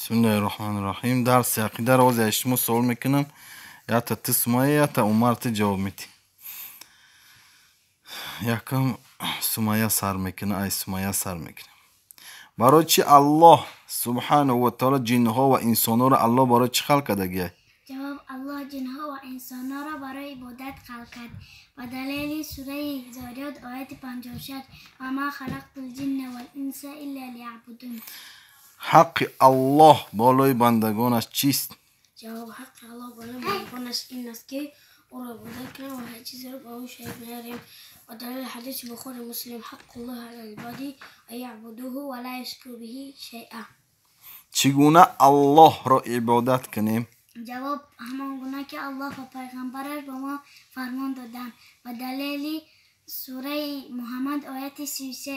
Бисмиллоҳир-роҳманир-роҳим. Дарси ақидаро ҳозир аз шумо суол мекунам. Ята ту Сумайя, ята Умар ту ҷавоб медиҳӣ. Якум Сумайя сар мекунад, ай Сумайя сар мекунад. Барои чӣ Аллоҳ субҳанаҳу ва таъоло ҷинҳо ва инсонҳоро Аллоҳ барои чӣ халқ кардагиай? Ҷавоб: Аллоҳ ҷинҳо ва инсонҳоро барои ибодат халқ кард. Ба далели сураи Зориёт ояти 56: ва ма халақтул ҷинна вал инса илла лияъбудун. Ҳаққи Аллоҳ болои бандагонаш чист? Ҷавоб: ҳаққи Аллоҳ болои бандагонаш ин аст, ки ӯро ибодат кунем ва ҳеҷ чизеро ба ӯ шарик наёрем. Ба далели ҳадиси Бухори Муслим: ҳаққуллоҳи алал ибоди ан яъбудуҳу ва ла юшрику биҳи шайъа. Чӣ гуна Аллоҳро ибодат кунем? Ҷавоб: ҳамон гуна ки Аллоҳ ва пайғамбараш ба мо фармон доданд. Ба далели сураи Муҳаммад ояти 33: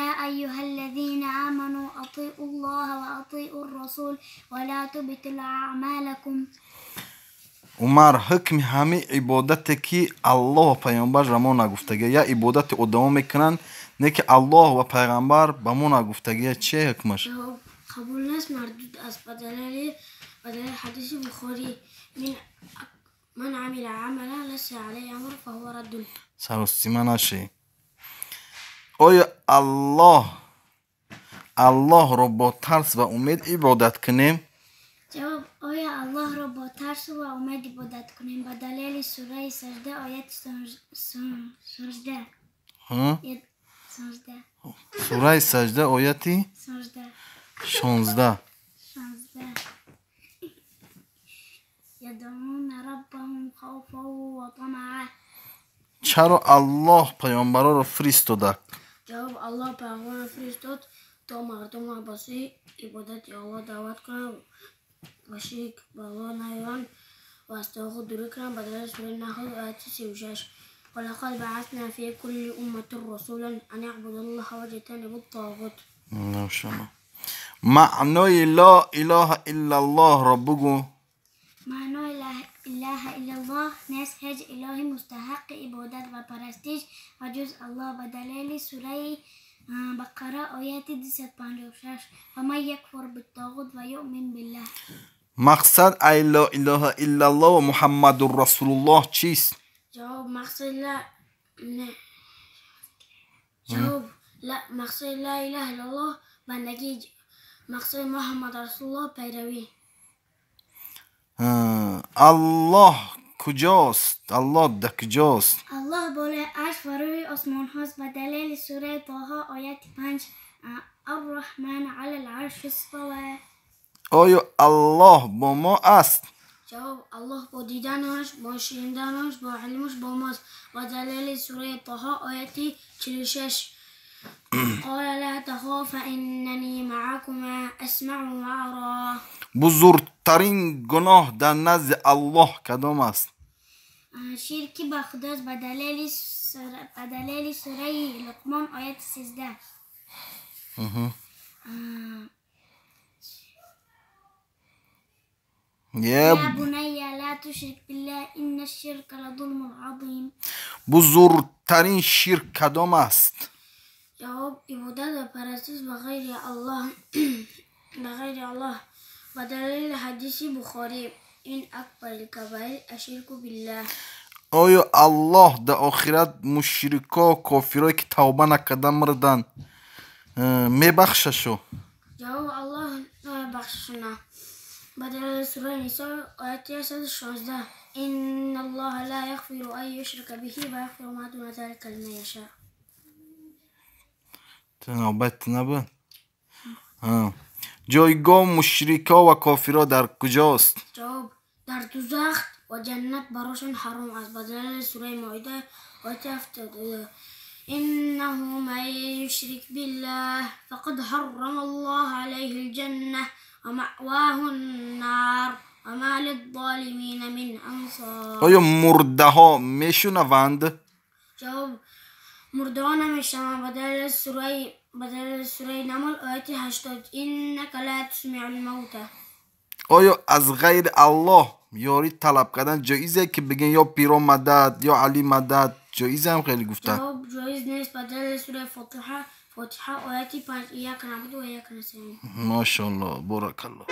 я айюҳа аллазина аману атиу ллоҳа ва атиу ррасул ва ла тубтилу аъмалакум. Умар, ҳукми ҳамин ибодате ки Аллоҳ ва пайғамбар ба мо нагуфтагия, я ибодати одамо мекунанд, не ки Аллоҳ ва пайғамбар ба мо нагуфтагия, чие ҳукмаш? Ҷавоб: қабул нест, мардуд аст. Ба далели ҳадиси Бухорӣ: ман амила амалан лайса алайҳи амру фаҳува раддун. Саросима нашӣ. Оё Аллоҳро бо тарс ва умед ибодат кунем? Ҷавоб: оё Аллоҳро бо тарсу ва умед ибодат кунем. Ба далели сураи Сажда ояти 16. Сураи Сажда ояти 16. ядъуна раббаҳум хавфан ва тамаа. Чаро Аллоҳ паёмбароро фиристода? Ҷавоб: Аллоҳ паёмбарро фиристод, то мардумро ба сӯи ибодати Аллоҳ даъват кунанд ва ширк ба Аллоҳ наёранд ва аз тоғут дурӣ кунанд. Ба далели сураи Наҳл ояти 36: ва лақад баъасна фи кулли умматин расулан ан яъбуду ллоҳа ваҷтанибу ттоғут. Машааллоҳ. Маънои ло илоҳа иллаллоҳро бугӯ. Маънои ла илаҳа иллаллоҳ: нест ҳеҷ илоҳи мустаҳаққи ибодат ва парастиш ва ҷуз Аллоҳ. Ба далели сураи Бақара ояти 256: ва ман якфур биттоғут ва юъмин биллаҳ. Мақсад ай ло илоҳа иллаллоҳ ва Муҳаммадур расулуллоҳ чист? Ҷавоб: мақсади ла илаҳа иллаллоҳ бандагӣ, мақсади Муҳаммад расулуллоҳ пайравӣ. Аллоҳ куҷост? Аллоҳ дар куҷост? Аллоҳ болои арш ва рӯи осмонҳост. Ба далели сураи Тоҳо ояти 5: арраҳман алал арши истава. Оё Аллоҳ бо мо аст? Ҷавоб: Аллоҳ бо диданаш, бо шуниданаш, бо илмаш бо мост. Ба далели сураи Тоҳо ояти 46: қола ла тахофа иннани маакума асмау ва ара. Бузургтарин гуноҳ дар назди Аллоҳ кадом аст? Ширки ба Худост. Ба далели сураи Луқмон ояти 13. Я бунайя ла тушрик биллаҳ инна ширка ла зулмун азим. Бузургтарин ширк кадом аст? Ҷавоб: ибодат ва парастиш ба ғайри Аллоҳ. Ба далели ҳадиси Бухорӣ: ин акбарил кабаир аширку биллаҳ. Оё Аллоҳ дар охират мушрико, кофирое ки тавба накарда мурданд, мебахшашу? Ҷавоб: Аллоҳ намебахшашона. Ба далели сураи Нисо ояти 116: инна аллоҳа ла яғфиру ан юшрака биҳи ва яғфиру ма дуна залика лиман яша. Навбат набуд? Ҷойгоҳ мушрико ва кофиро дар куҷост? Ҷавоб: дар дузах ва ҷаннат барошон ҳаром аст. Ба далели сураи Моида ояти 72: иннаҳу ман юшрик биллаҳ фақад ҳаррама аллоҳу алайҳи лҷанна ва маъвоҳу ннар ва ма лиззолимина мин ансор. Оё мурдаҳо мешунаванд? Ҷавоб: мурдаҳо намешунаванд. Ба далели сураи Намл ояти 80: иннака ла тусмиъул мавта. Оё аз ғайри Аллоҳ ёрӣ талаб кардан ҷоизе ки бигӯем ё пиро мадад, ё Али мадад, ҷоизам хеле гуфтанд? Ҷавоб: ҷоиз нест. Ба далели сураи Фотиҳа ояти 5: ияка наъбуду ва ияка настаъин. Машааллоҳ, боракаллоҳ.